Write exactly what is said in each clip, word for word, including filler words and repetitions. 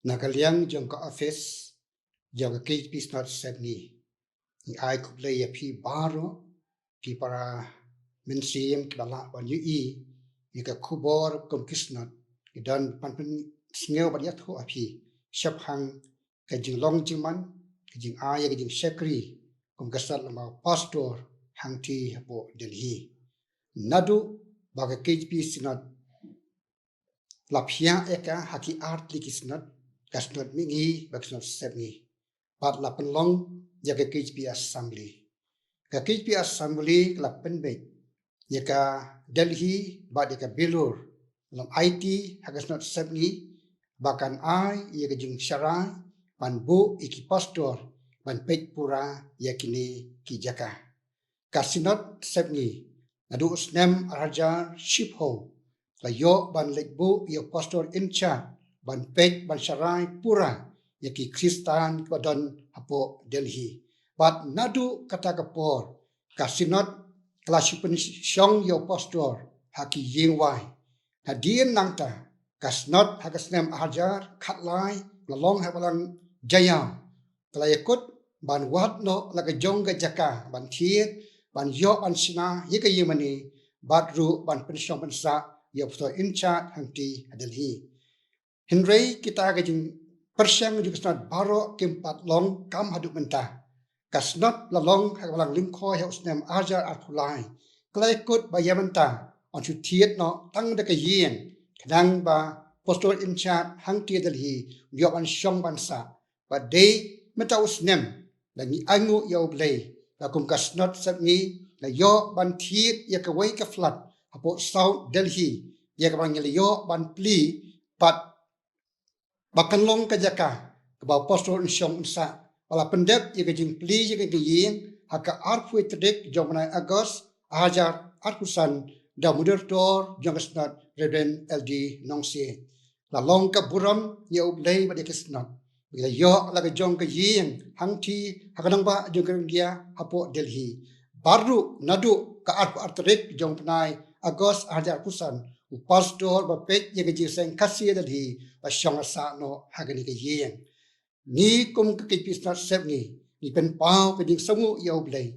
Na ka liang jong ka office jong ka K J P Synod Sepngi, ngi ai khublei ïa phi baroh ki para mynsiem kiba lah ban ïohi ïa ka khubor kum ki Synod. Ngi don ban pynsngew bad ïathuh ha phi shaphang ka jinglong jingman, ka jingai ïa ka jingshakri kum ka Synod lem bad u Pastor hangtei hapoh Delhi. Naduh ba ka K J P Synod la phiah ïa ka ha ki artylli ki Synod, ka Synod Mihngi bad ka Synod Sepngi, bad la pynlong ïa ka K J P Assembly. Ka K J P Assembly ka la pynbeit ïa ka Delhi bad ïa ka Bilur, la aiti ha ka Synod Sepngi ba kan ai ïa ka jingsharai ban buh ïa ki pastor ban peit pura ïa kine ki jaka. Ka Synod Sepngi naduh u snem ar hajar shiphew la ïoh ban leit buh ïa u Pastor in charge ban peit ban sharai pura ïa ki Khristan kiba don hapoh Delhi. Bad naduh kata ka por ka Synod ka la shu pynshong ïa u Pastor ha ki ïing wai. Hadien nangta ka Synod ha ka snem ar hajar khatlai la long ha balang Jaiaw, ka la ïakut ban wad noh la ka jong ka jaka ban thied, ban ïoh ban shna ïa ka ïingmane bad ruh ban pynshong pynsah ïa u Pastor in charge hangtei ha Delhi. Hynrei kita ka jingpyrshang jong ka Synod baroh kim pat long kam haduh mynta. Ka Synod la long ha ka balang Lyngkhoi ha u snem ar hajar arphew lai. Ka la ïakut ba ïa mynta yn shu thied noh tang da ka ïing, khnang ba u Pastor in charge hangtei ha Delhi un ïoh ban shong ban sah. Bad dei mynta u snem la ngi ainguh ïa U Blei ba kum ka Synod Sepngi la ïoh ban thied ïa kawei ka flat hapoh South Delhi, ïa kaba ngi la ïoh ban plie bad ba kan long ka jaka kaba u Pastor un shong un sah. Ba la pyndep ïa ka jingplie ïa ka ïing ha ka arphew tarik jong u bnai August ar hajar arphew san da u Moderator jong ka Synod, Reverend L D Nongsiej. La long ka burom ïa U Blei bad ïa ka Synod ba ngi la ïoh la ka jong ka ïing hangtei ha ka nongbah jong ka Ri India hapoh Delhi. Bad ruh naduh ka arphew ar tarik jong u bnai August ar hajar arphew san, u Pastor ba peit ïa ka jingïaseng Khasi ha Delhi la shong la sah noh ha kane ka ïing. Ngi kum ka K J P Synod Sepngi ngi pynpaw ka jingsngewnguh ïa U Blei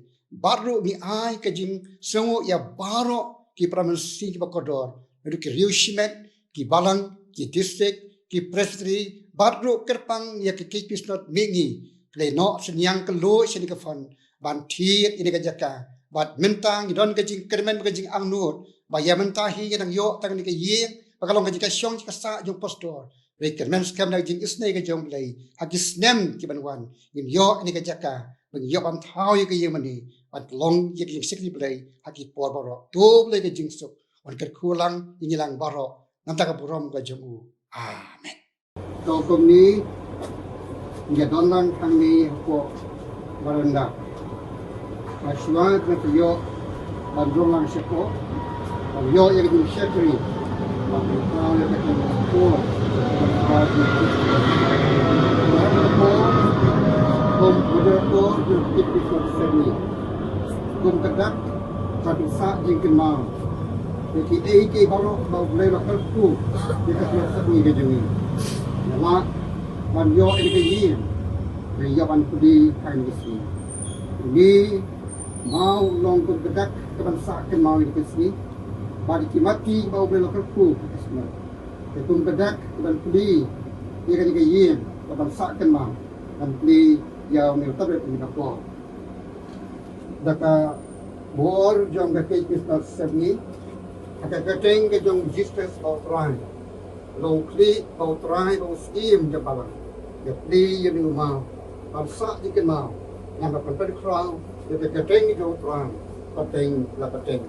bad ruh ngi ai ka jingsngewnguh ïa baroh ki para mynsiem kiba kordor, naduh ki riewshimet, ki balang, ki distrik, ki presbytery, bad ruh kyrpang ïa ka K J P Synod Mihngi, ka la ïehnoh synñiang kylluid sha kane ka fund ban thied ïa kane ka jaka. Bad mynta ngi don ka jingkyrmen bad ka jingangnud ba ïa mynta hi ngi dang ïoh tang kane ka ïing ba ka long ka jaka shong jaka sah jong u Pastor. Hynrei kyrmen skhem da ka jingisynei ka jong U Blei, ha ki snem ki ban wan ngin ïoh ïa kane ka jaka ba ngin ïoh ban thaw ïa ka ïingmane ban pynlong ïa ka jingshakri Blei ha ki por baroh. To U Blei ka jingsuk un kyrkhu lang ïa ngi lang baroh na ka bynta ka burom ka jong U. Amen. To kumne ngi ïa don lang hangne hapoh baranda. Ba shuwa ban ïoh ban rung lang shapoh, ban ïoh ïa ka jingshakri, ban ïoh ïa ka jingshakri. Kum ka dak, kum ka dak, ban sah jingkynmaw ïa kiei kiei baroh ba U Blei u la kyrkhu ïa ka Synod Sepngi ka jong ngi. Ïa la ban ïoh ïa ka ïing, ban ïoh ban plie ha kane ka sngi. Ngi maw long kum ka dak ka ban sah kynmaw ïa ka sngi. Bad ki mati ba U Blei u la kyrkhu ïa ka Synod, ka kum ka dak ka ban plie ïa kane ka ïing, ka ban sah kynmaw, ban plie ïa u Myntoi Blei ïa ka por. Da ka bor jong ka K J P Synod Sepngi, ha ka kyrteng ka jong U Jisu Khrist ba U Trai, long khlieh ba U Trai ba U Syiem jong balang, ïa plie ïa une u maw ban sah jingkynmaw, ngan ba pynpait khraw ïa ka kyrteng ka jong U Trai pateng la pateng.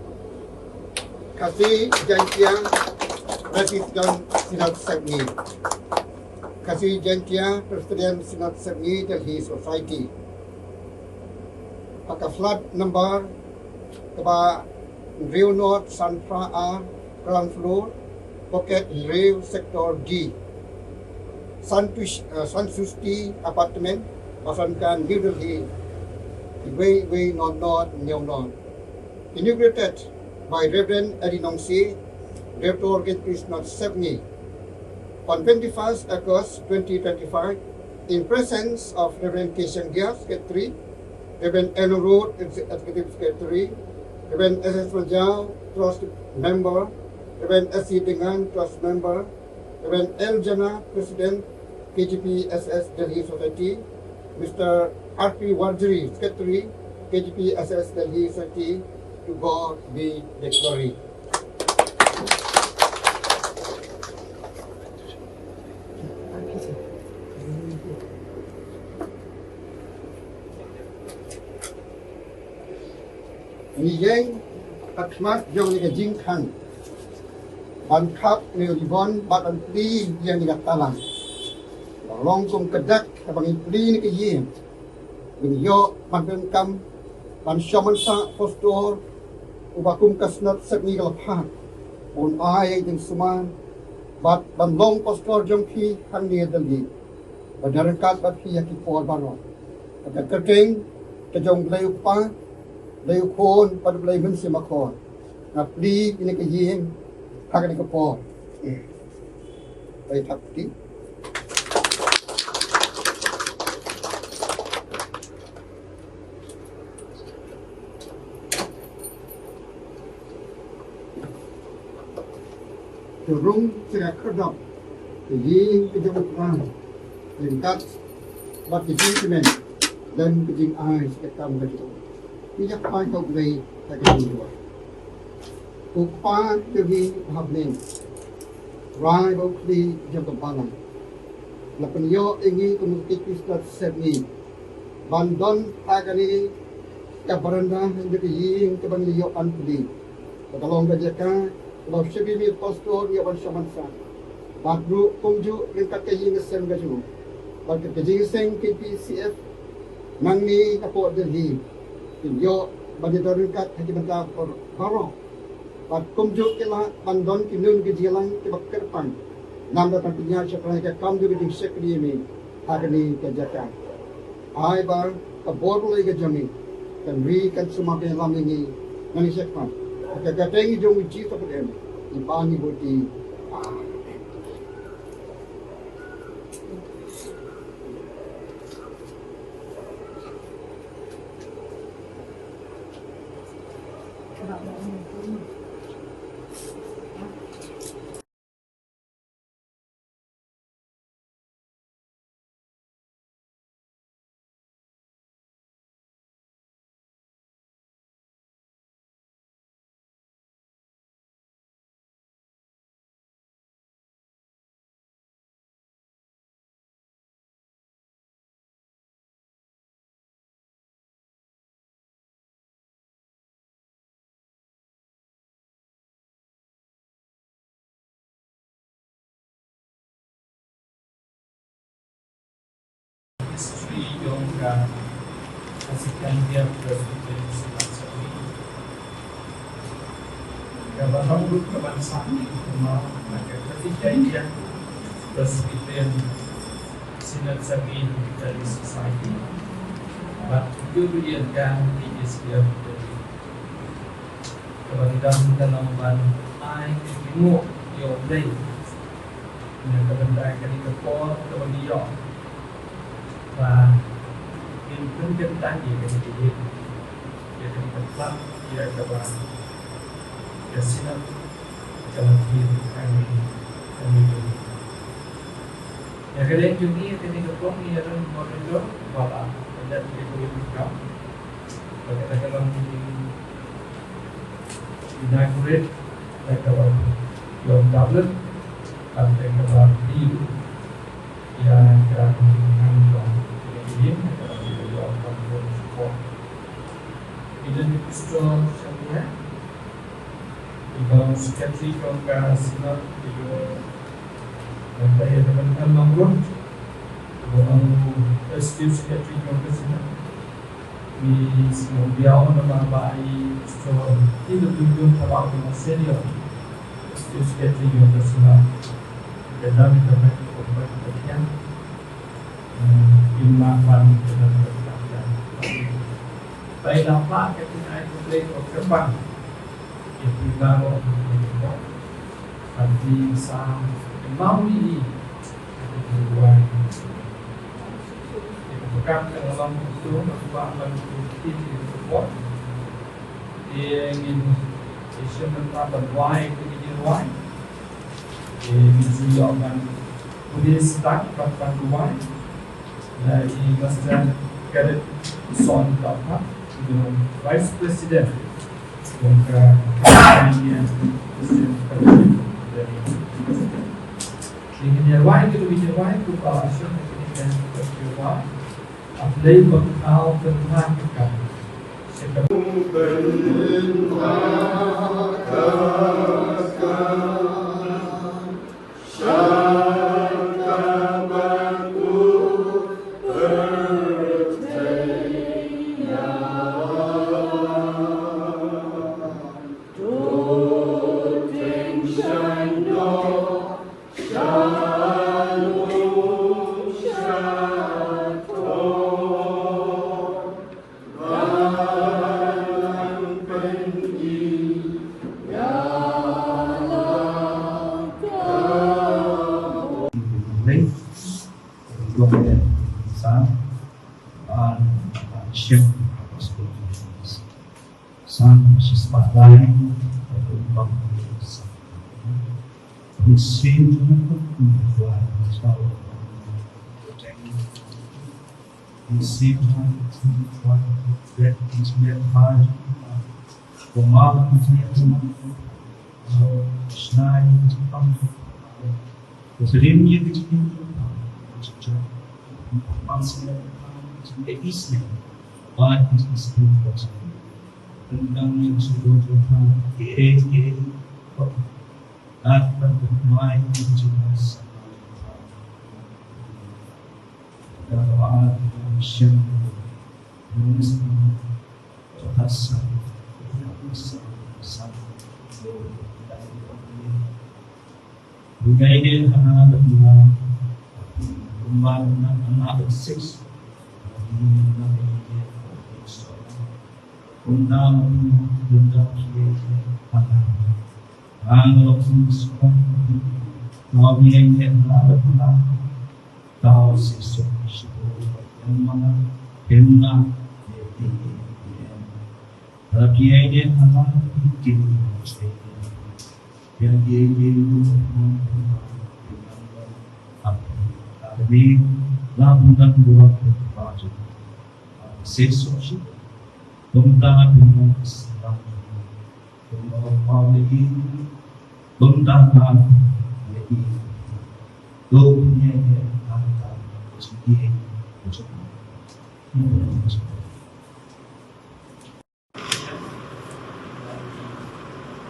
Khasi Jaiñtia, President Synod Sepngi. Khasi Jaiñtia, Presbyterian Synod Sepngi, Delhi Society. Ha ka flat number kaba hynriew nod san phra ar, ground floor, bucket hynriew, sector D, Santush, uh, Santushti Apartment, Bhasan Khan, New Delhi, wei wei nod nod hynñiew nod. Inaugurated by Reverend Eddie Nongsiej, Director K J P Synod Sepngi. On twenty-first August twenty twenty-five, in presence of Reverend K. Shangia, Secretary, Reverend Eno Road, Executive Secretary, Reverend S S Majau, Trust Member, Reverend S C Dengan, Trust Member, Reverend L. Jana, President, K G P S S Delhi Society, Mister R P Warjri, Secretary, K G P S S Delhi Society, to God be the glory. Ngi ïeng ha khmat jong kane ka jingkhang ban khap ïa u ribon bad ban plie ïa kane ka talang. Ba long kum ka dak kaba ngi plie ïa kane ka ïing. Ngi ïoh ban pyndonkam ban shong mansah pastor uba kum ka Synod Sepngi ka la phah, un ai ïa ka jingsumar bad ban long pastor jong phi hangne ha Delhi. Ba don ryngkat bad phi ïa ki por baroh. Ka kyrteng ka jong U Blei U Kpa, U Blei U Khun bad U Blei Mynsiem Bakhuid. Nga plie ïa kane ka ïing ha kane ka por. Peit ha phi. To rung sha ka khyrdop ka ïing ka jong U Trai, ryngkat bad ka jingkmen lem ka jingai sha ka kam ka jong U. Ngi ïa pynpaw ha U Blei ha ka jingduwai. Ko Kpa jong ngi uba ha bneng, Trai ba u khlieh jong ka balang, la pynïoh ïa ngi kum ki Khristan sepngi ban don ha kane ka baranda jong ka ïing kaba ngi la ïoh ban plie, ba ka long ka jaka kaba u Shakri Mih Pastor u ïoh ban shong mansah bad ruh kumjuh ryngkat ka ïing ka sem ka jong u bad ka jingïaseng K P C F nangne hapoh Delhi, kin ïoh ban ïadon ryngkat ha ki bynta baroh. Bad kumjuh ki lah ban don ki nun ki jingïalang kiba kyrpang namar ban pynïaid shaphrang ïa ka kam jong ka jingshakri ïa me ha kane ka jaka. Ai ba ka bor Blei ka jong me kan ri kan sumar ïalam ïa ngi nangne shakhmat. Ha ka kyrteng jong U Jisu Khrist ngi pan ngi bud. Amen. History jong ka Classical India Presbyterian Synod Sepngi. Kaba long ruh kaban sah kumno na ka Classical India Presbyterian Synod Sepngi Literary Society bad ïa ka K J C L. Kaba ngi dang, ngi dang long ban ai ka jingmut ïa U Blei na ka bynta kane ka por kaba ngi ïoh ba ngin pynkyntang ïa kane ka ïing, ïa kane ka plat, ïa kaba ka Synod ka la thied hangne, hangne. Ïa ka liang jong ngi, kane ka por ngi ïa don moderator ba la leit ïa ka ïing ka kam. Ba kata ka long inaugurate da kaba ïoh tablet bad da kaba dih ïa ka jinghang jong ka ïing, da kaba ïoh tablet. Ïa ka Pastor Shangia, i long secretary jong ka Synod, i long, nangta ïa ka Bynta Nongrut, i long assistant secretary jong ka Synod. Ngi sngewbiang namar ba i Pastor T W Jun Tharai, i long senior assistant secretary jong ka Synod. Ka dang ka met ka met ka thiang. Im lah ban ka dang ka thiang. Bai lam ba ka jingai ka Blei ka kyrpang. Ïa phi baroh, ïa phi baroh. Ban phi sa kynmaw ïa i. Wai. Ïa ka kam ka la long kumto, nga kwah ban kyntu ïa ka por. Te ngin ïashem bynta ban wai ïa ka jingrwai. Te ngin sa ïoh ban pule start bad ban wai. Na i Master Cadet Son Dawpha, i Vice President jong ka President. Te ngin ïa wai ïa ka jingrwai kumba la shong ha kane ka jingrwai. A Blei ba kynthau kynthah ka kam. Sha ka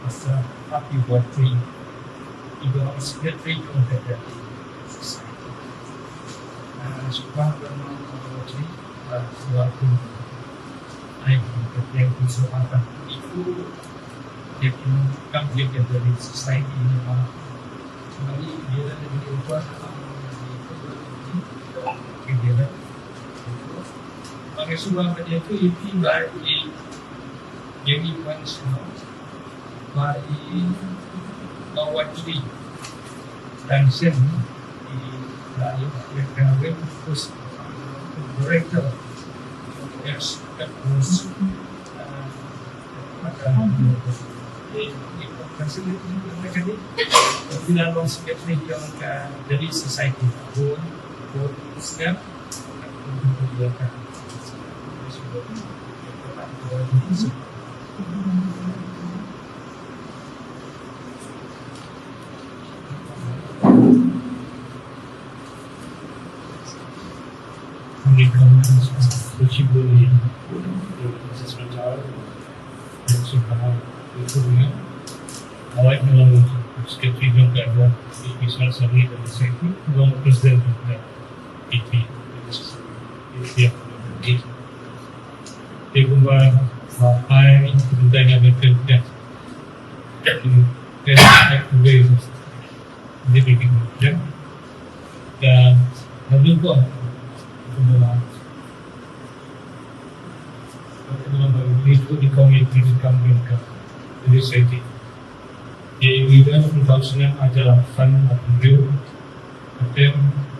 Pastor Happy Birthday, i ba long secretary jong ka Society. Ah, shuwa ba long secretary, ah, shuwa ba ai ka yang tu so apa itu dia pun kam dia ke dari Society ni mah. Sebenarnya dia ada di luar dalam di dia. Bang shuwa ba dia tu iti ba i Gary Wan Shnong, ba i Mawatri Dunson, i ba i Gary Wan Director. Yes, that was, uh, Bila long secretary jong ka Delhi Society, board, board,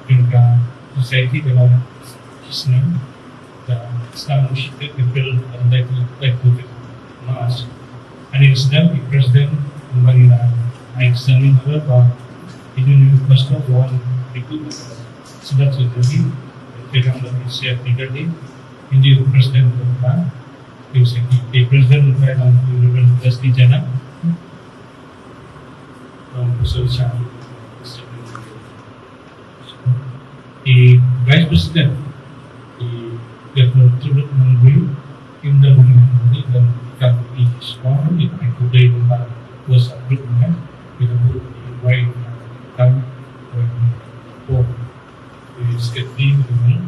Ka society ka la snem, ka snem shi tarik April, ka dei ka dei March. Ani snem i president mari la ai snem ni ba i dun ni pastor wan ikut sedat sejati, pegang dari siap tiga di, ini president ka, i president ka dalam University Jana. Dalam pasal satu. I Vice President, i Doctor Tibet Mangwi, Indra Mangwi, dan kami semua, i Kutai Bumbar, was a group, ya, kita pun invite, uh, kami, uh, for, uh, secretary, uh,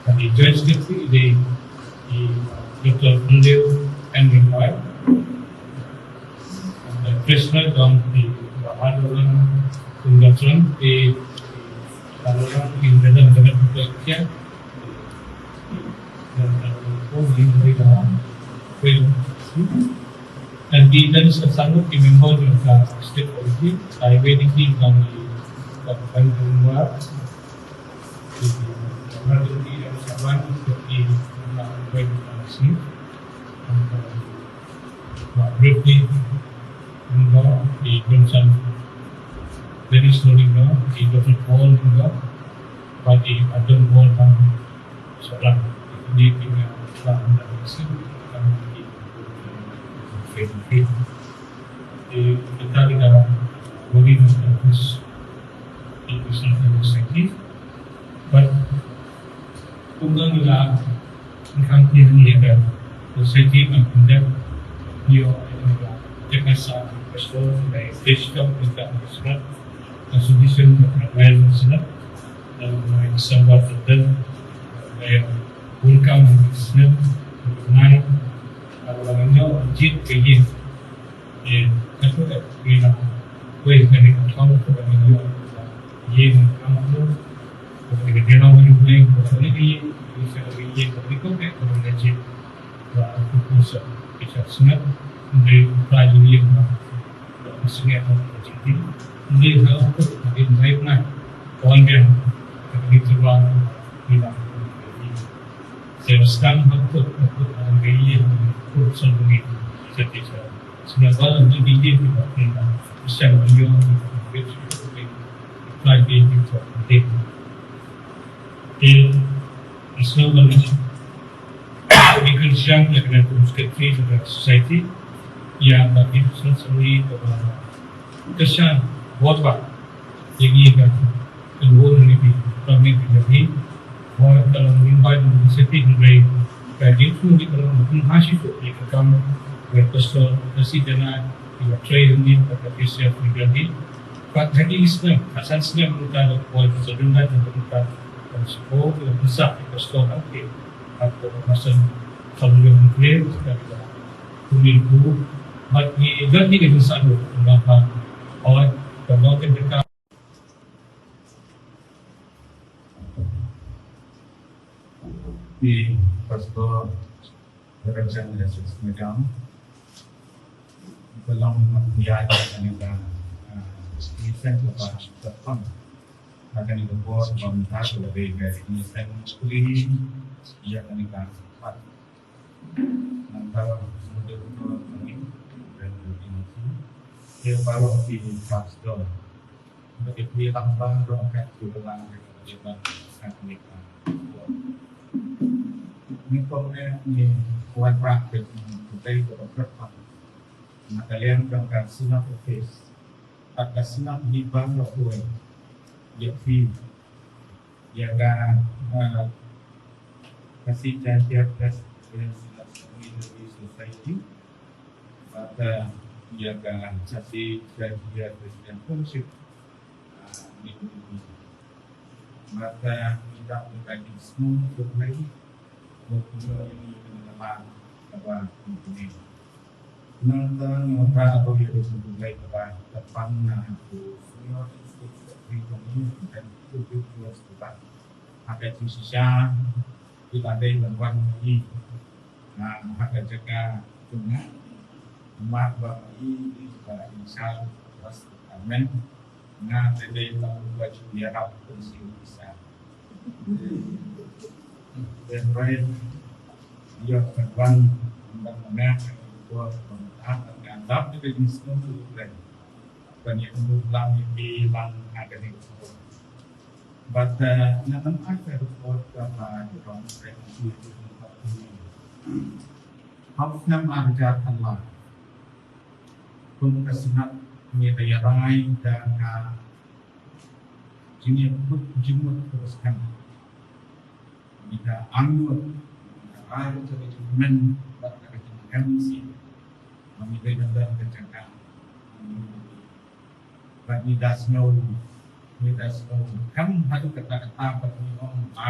dan i Joint Secretary, i, i Doctor Mundeo, and invite, Krishna dong di Bahaduran Tunggachon di Bahaduran di Medan Medan Kya. Dan di dari sesanggup di member di State Policy, I waiting di kami Kabupaten Luar di Bahaduran di Saban di Bahaduran State. Briefly, Lingga, i Johnson, Dennis Lingga, i Doctor Paul Lingga, bad i Adam Paul Bang Solang. Ini kita telah mendapatkan kami di Faith Faith. Di kita di dalam body dan fokus di Krishna Fellowship. But kumba ngi la khang ki hani ya ka society kan kunda yo ya ka sa pastor da digital kita pastor association da ka mail sana da mai sambar da da ya welcome sana nai kalau ngi jit ke yin e ka tu da ni na wei ka ni ka thong ko ka ni yo ye ni ka ma ko ko ni ka ni na wei ni ko ni ni ni sa ni ye ko ni ko ke ko ni ji ba ko ko sa ki sa snap ni ka ni ye ma ko ni snap ko ni ji ni ha ko ni mai na ko ni ka ni tu ba ni na ko ni ji. Sa skang ha ko ko ni ye ko so ni sa ki sa Sina bal ni di di di ba ni ba. Sina bal ni di di di di. Try di di di di. Di sina bal ni di kan siang ya kena terus ke di di society. Ya bagi sina sini ke ba kesan buat ba. Jadi kan kan won ni di kami di jadi. Hoi ka long limbai di sepi di rei ka jingthmu di ka long kum ha shi tu di ka kam wei ka stor ka si dena di ka trei ni ka ka pisiat di ka di. Pat hadi isna ka san sna muta da hoi ka sadunda da muta ka spo di ka sa di ka stor ha ke ha ko ka san ka long kre ka di ka kuni ku. Pat ni jadi ka sa do ba ha hoi ka long ka ka Di Pastor Rajan Yesus Megang. Belum ya ada ni dah. Ini sen lepas tepat. Akan itu buat bangsa lebih dari ini sen sekali. Ya kan ini dah. Nangta muda muda kami dan juga ini. Dia baru di Pastor. Bagi pilihan baru akan diulang dengan pilihan akan nikah. Ni kong ni ni kuat praktik ni kutai ke berkepan. Maka liang kang kan sinap office. Akan sinap ni baru kuat. Ya pi. Ya ka, ah, kasi jajah das dan sinap community society. Maka ya ka kasi jajah Christian fellowship. Mata minta mengkaji semua untuk lagi. Waktu ini kena dapat apa ini. Nanta nota atau ya untuk lagi apa depan na aku semua itu seperti ini dan itu juga seperti akan sisa kita ada bantuan lagi. Nah, maka jaga cuma mak bagi ini juga insya Allah. Amin. Nga te dei tang ba ju ïarap kum siew pisa. Te hynrei ïoh ban wan ban wan ka por ban ta ban ka dap te ka jingsngew tu plan. Ban ïa kumno lang ïa phi lang ha kane ka por. But, uh, nga nang ai ka report kaba jrong, eh, ha u snem ar hajar khatlai. Kum ka Senate ngi la ïa rai da ka jingïakut jingmut ka skhem. Ngi da angnud, ngi da rai da ka jingkmen bad da ka jingkmen shi. Ba ngi dei ban don ka jaka. Bad ngi da sngew, ngi da sngew kham haduh katta katta bad ngi ong ba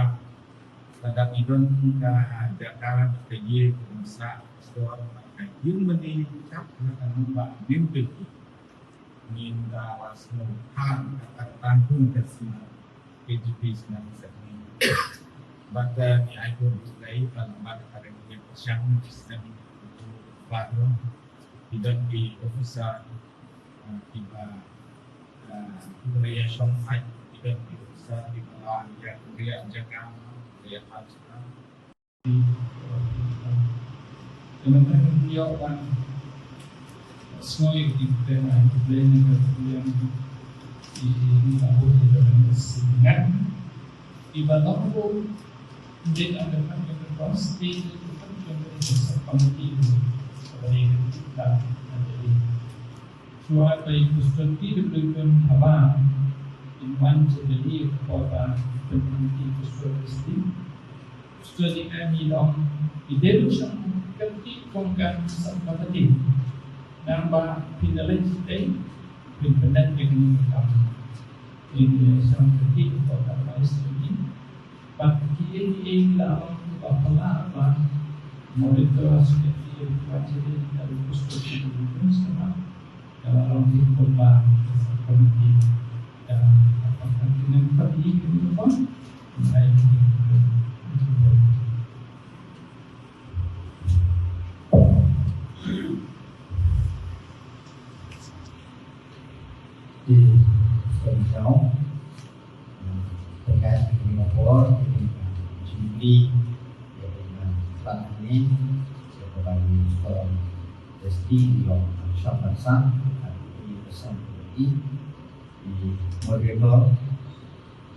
lada ngi don ka jaka bad ka ïing ka bynta sdor bad ka ïing mane jaka na ka nongbah New Delhi. Ngi da la sngew ha ka tang kum ka sima K G P sima ka sini. Bad, eh, ngi ai bun Blei ba lada ka ring ngi pyrshang ngi sdang ba ngi don ki officer, eh, kiba, eh, kiba la ïa shong ai, ngi don ki officer kiba la ïa ïa jaka, ïa pyrshang. Te mynta ngi ïoh ban sngew ïa ki ktien, ïa ki ktien, ïa ki ktien ki ngi la buh ïa ka ktien. Iba long ruh dei na ka kam ka trust, dei na ka kam ka trust committee kaba dei ka kam ka trust. Shuwa ba i Pastor T W Kun haba in wan sha Delhi ka por ba i pynthikna i Pastor Christy. Pastor T W Kun i long i dei ruh sha ka kti kong kan sa ka kti. Nang ba phin da leit shatei phin pyndet ïa kane ka kam. Phin, eh, sha ka kti kong kan ba i shatei. Bad kiei kiei ki la ong ba pala ba monitor secretary evangelist da request to the minister ba ka la ong ki kumba committee da apa kan kena pergi ke ni pun. Hai. Di Sengkang. Tengah ini motor ini juli ya dengan pelan ini sebagai seorang S D yang sangat besar di pesan di moderator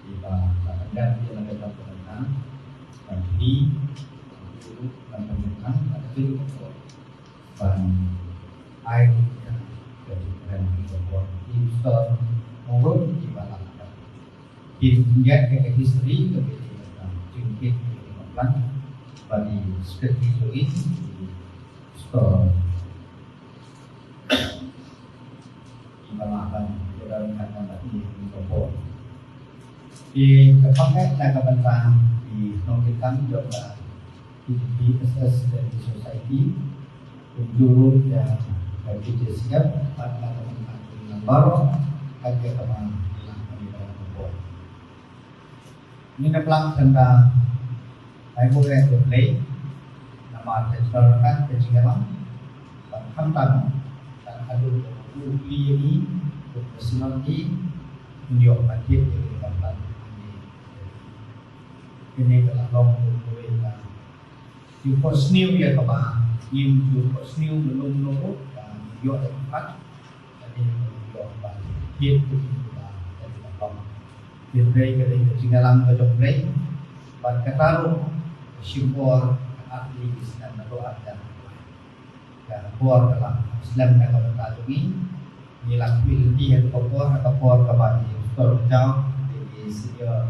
di Pak Tengah di lembaga pemerintah dan di dan pemerintah ada tujuh motor. Ban ai ka jingkren ka bor ki store mongol ki ba la ka. Ki ngiat ka history ka bi ka jingkit ka plan ba di secretary join store. Ki ba la ban ka dalam kata ba ki ka bor. Ki ka pakai na ka bentang di nongkitan jong ka P T P S S Society, kumjuh ruh ïa ka P J C F, bad na ka bynta ki ngan baroh, kat ïa kaba ngi lah ban ïa ka por. Ngi na plang tang ka ai buh ïa ka Blei, namar ka jingïalang, bad khamtam, tang haduh u pli ïa ngi, u pli ïa ngi, ngi ïoh ban thied ïa ka plang. Kine ka la long kawei ka jingphohsniew ïa kaba ngim ju phohsniew mynno mynno ruh ba ngin ïoh da ka pat. Kane ka ïoh ba thied kine ba kane ka long. Hynrei ka dei ka jingïalang ka jong Blei. Bad kata ruh ka shim por ka ar tylli ki snem naduh ar hajar. Ka por ka la slem na ka bynta jong ngi. Ngi la khmih lynti ha ka por, ha ka por kaba i Pastor Jaw, i senior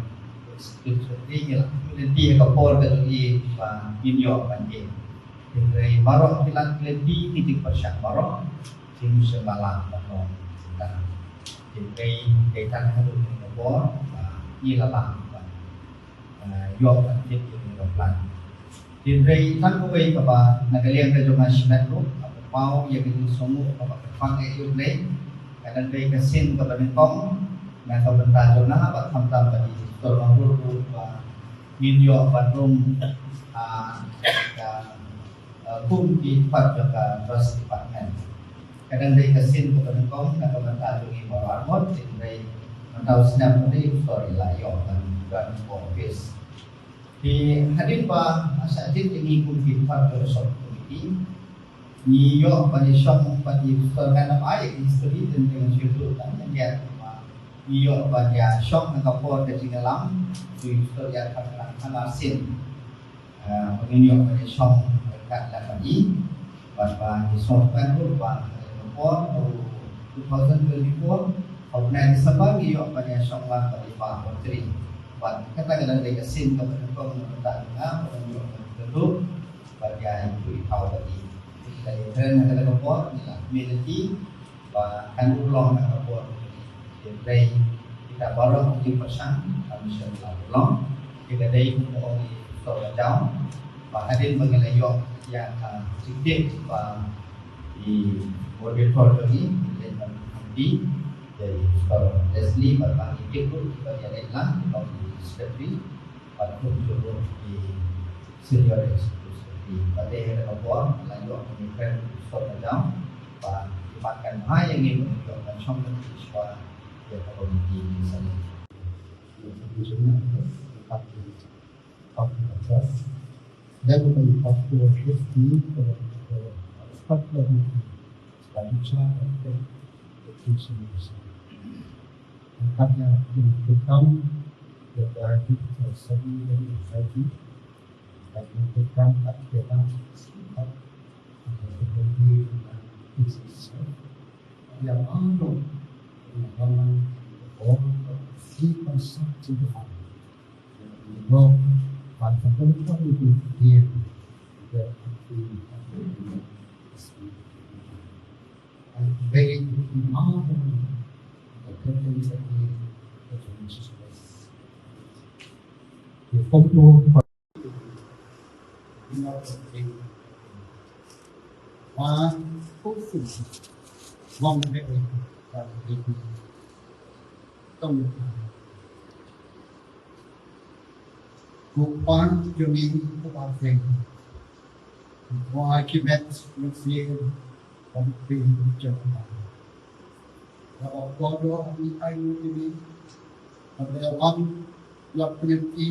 executive secretary, ngi la khmih lynti ha ka por ka jong i ba ngin ïoh ban ïeng. Hynrei baroh ki la lynti ki jingpyrshang baroh, ki musem ba la ban long. Hynrei dei tang haduh kane ka por ba ngi la lah ban ah, ïoh ban thied ïa kane ka plan. Hynrei tang kawei kaba na ka liang ka jong nga shimet ruh, kaba pynpaw ïa ka jingsngewnguh kaba kyrpang ïa U Blei. Ka dang dei ka sien kaba nyngkong na ka bynta jong nga bad khamtam ba i Pastor Mahrur ruh ba ngin ïoh ban rung, ah, ka, ah, kum ki part jong ka trust department. Ka dang dei ka sien kaba nyngkong na ka bynta jong ngi baroh arngut, hynrei mynta u snem u dei u sor i la ïoh ban don office. Te hadien ba shah jied ïa ngi kum ki part jong ka sub committee, ngi ïoh ban ïa shong bad i u sor, ngan ym ai ïa ki history, tang ngan shu ïathuh tang ïa ngi ba ngi ïoh ban ïa shong ha ka por ka jingïalam jong i u sor ïa ka kyrteng Hana Singh. Ah, ba ngin ïoh ban ïa shong ryngkat lem bad i. Bad ba ngi sngewthuh ruh ba ha ka por, ha u two thousand twenty-four, ha u bnai December ngi ïoh ban ïa shong lang bad i Bah Montri. Bad kata ka dang dei ka sien kaba nyngkong na ka bynta jong nga, ba ngi ïoh ban ïakynduh bad ïa ïathuh ïathaw bad i. Te ka dei kren ha kata ka por, ngi la kmen ïa ki ba kan urlong ha ka por. Hynrei kita baroh ki pyrshang, ka mission la urlong. Te ka dei kum u ong i Doctor Lajau ba hadien ba ngi la ïoh ïa ka jingtip ba i moderator jong ngi, i Lehman Hamdi, ïa i Doctor Leslie, bad ba ngi tip ruh ba ïa Lehman, ba ngi secretary, bad kumjuh ruh i Senior Executive Secretary. Bad dei ha ka por la ïoh ban ïakren Doctor Lajau ba i Mat kan bha ïa ngi ban ïoh ban shong ban ïa shuwa ïa ka komiti ni sani. Ku Kpa jong ngi, Kpa Seng, Kpa ki met ngi sien ban pynjah ba ka ba ko do ni ai ni ni ba ka wan la pynti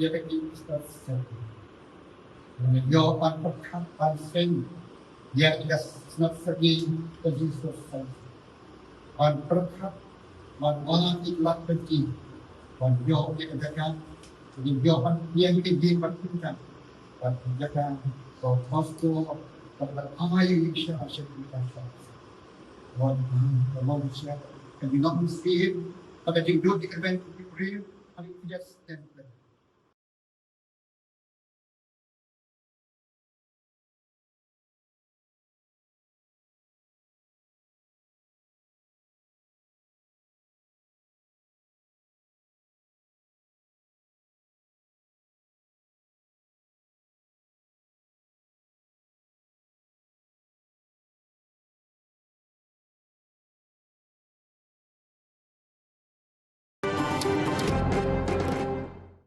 ïa ka ki stad sen. Ngi ïoh ban pyrkhat ban seng ïa ka snap sagi ka Jesus Christ. Ban pyrkhat ban wan i lak pynti ban ïoh ïa ka jaka, ngi ïoh ban ïa ka jingban pynta ban jaka ko pastor ban ban ai ïa ka sha ka jaka. Wan ka long sha ka jingong sih ka jingdut ïa ka ben ki pri. Yes.